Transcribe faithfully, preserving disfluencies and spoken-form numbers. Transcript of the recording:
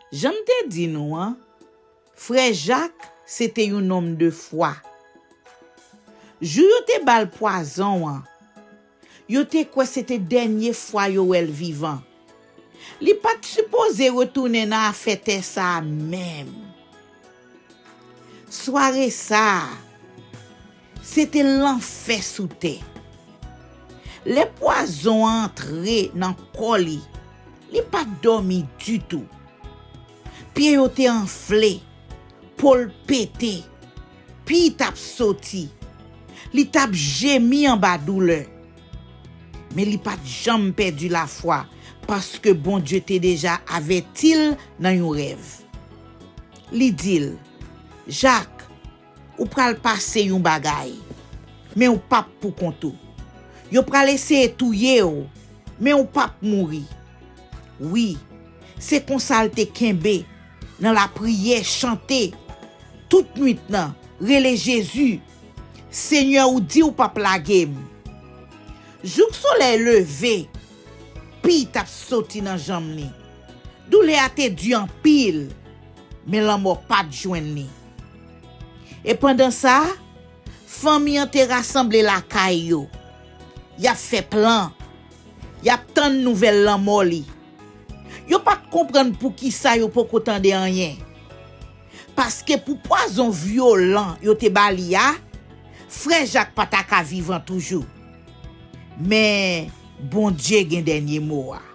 Jan m te di nou an, frè Jak se te yon nonm de fwa. Jou yo te ba l pwazon an, yo te kwè se te dènye fwa yo wè l vivan. Li pa t sipoze retounen nan afè tè sa a menm. Sware sa a, se te lanfè sou tè. Lè pwazon an antre nan kò li, li pa t dòmi ditou. Pye yo te anfle, po l pete, pi t ap soti. Li t ap jemi anba doulè. Men li pa t janm pèdi lafwa, paske Bondye te deja avèti l nan yon rèv. Li di l, Jak, ou pral pase yon bagay, men ou p ap poukont ou. Yo pral eseye touye w, men ou p ap mouri. Wi, se konsa l te kenbe nan lapriyè, chante tout nwit nan, rele Jezi. Senyè, ou di ou p ap lage m. Jouk solèy leve, pi t ap soti nan janm li. Doulè a te di anpil, men lanmò pa t jwenn li. E pandan sa, fanmi an te rasanble lakay yo. Y ap fè plan. Y ap tann nouvèl lanmò li. Yo pa t konprann poukisa yo poko tande anyen. Paske pou pwazon vyolan yo te ba li a, frè Jak pa ta ka vivan toujou. Men Bondye gen dènye mo a.